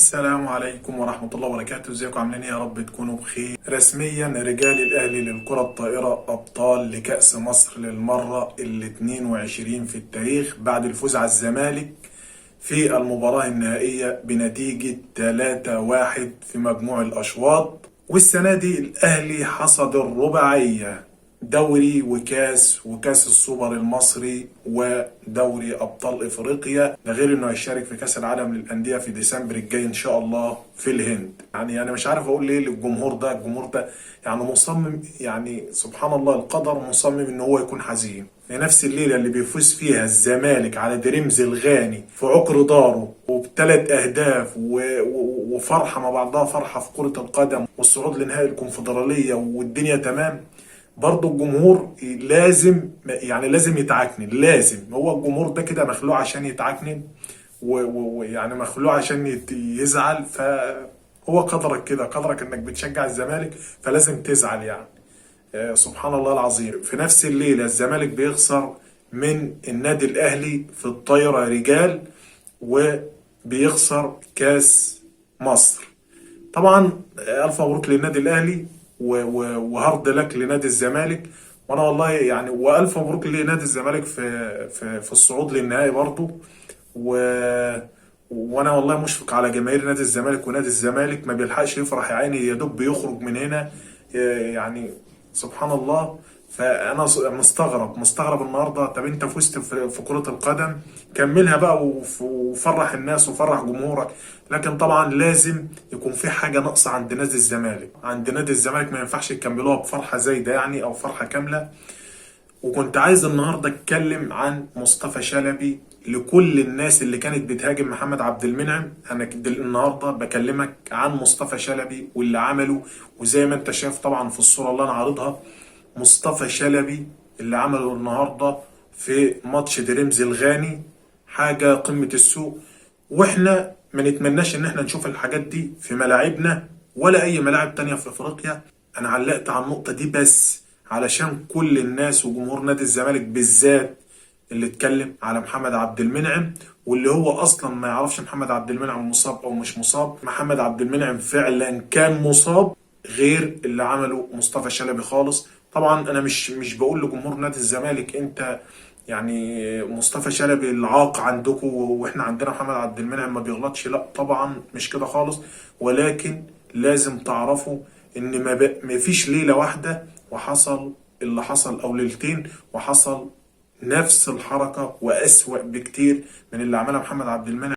السلام عليكم ورحمة الله وبركاته. ازيكم عاملين ايه؟ يا رب تكونوا بخير. رسميا رجال الاهلي للكرة الطائرة ابطال لكأس مصر للمرة ال 22 في التاريخ بعد الفوز على الزمالك في المباراة النهائية بنتيجة 3-1 في مجموع الأشواط. والسنة دي الأهلي حصد الرباعية، دوري وكاس وكاس السوبر المصري ودوري أبطال إفريقيا، ده غير إنه هيشارك في كاس العالم للأندية في ديسمبر الجاي إن شاء الله في الهند. يعني أنا مش عارف أقول إيه للجمهور ده، الجمهور ده يعني مصمم، يعني سبحان الله القدر مصمم إن هو يكون حزين. في نفس الليلة اللي بيفوز فيها الزمالك على دريمز الغاني في عقر داره وبثلاث أهداف وفرحة ما بعدها فرحة في كرة القدم والصعود لنهائي الكونفدرالية والدنيا تمام، برضه الجمهور لازم يعني لازم يتعكنن، لازم هو الجمهور ده كده مخلوق عشان يتعكنن ويعني مخلوق عشان يزعل. فهو قدرك كده، قدرك انك بتشجع الزمالك فلازم تزعل يعني. سبحان الله العظيم. في نفس الليلة الزمالك بيخسر من النادي الأهلي في الطايرة رجال وبيخسر كاس مصر. طبعا ألف مبروك للنادي الأهلي و hard luck لنادي الزمالك. وأنا والله يعني وألف مبروك لنادي الزمالك في الصعود للنهائي برضو. وانا والله مشفق على جماهير نادي الزمالك، ونادي الزمالك ما بيلحقش يفرح يا عيني، يا دوب بيخرج من هنا يعني سبحان الله. فانا مستغرب النهارده. طب انت فزت في كرة القدم، كملها بقى وفرح الناس وفرح جمهورك. لكن طبعا لازم يكون في حاجة ناقصة عند نادي الزمالك، عند نادي الزمالك ما ينفعش يكملوها بفرحة زي ده يعني، او فرحة كاملة. وكنت عايز النهارده اتكلم عن مصطفى شلبي لكل الناس اللي كانت بتهاجم محمد عبد المنعم. انا النهارده بكلمك عن مصطفى شلبي واللي عمله، وزي ما انت شايف طبعا في الصورة اللي انا عارضها، مصطفى شلبي اللي عمله النهارده في ماتش دريمز الغاني حاجة قمة السوء. واحنا ما نتمناش ان احنا نشوف الحاجات دي في ملاعبنا ولا اي ملاعب تانية في افريقيا. انا علقت على النقطة دي بس علشان كل الناس وجمهور نادي الزمالك بالذات اللي اتكلم على محمد عبد المنعم، واللي هو اصلا ما يعرفش محمد عبد المنعم مصاب او مش مصاب. محمد عبد المنعم فعلا كان مصاب، غير اللي عمله مصطفى شلبي خالص. طبعا انا مش بقول لجمهور نادي الزمالك انت يعني مصطفى شلبي العاق عندكم واحنا عندنا محمد عبد المنعم ما بيغلطش، لا طبعا مش كده خالص. ولكن لازم تعرفوا ان ما فيش ليلة واحدة وحصل اللي حصل، او ليلتين وحصل نفس الحركة وأسوأ بكتير من اللي عملها محمد عبد المنعم.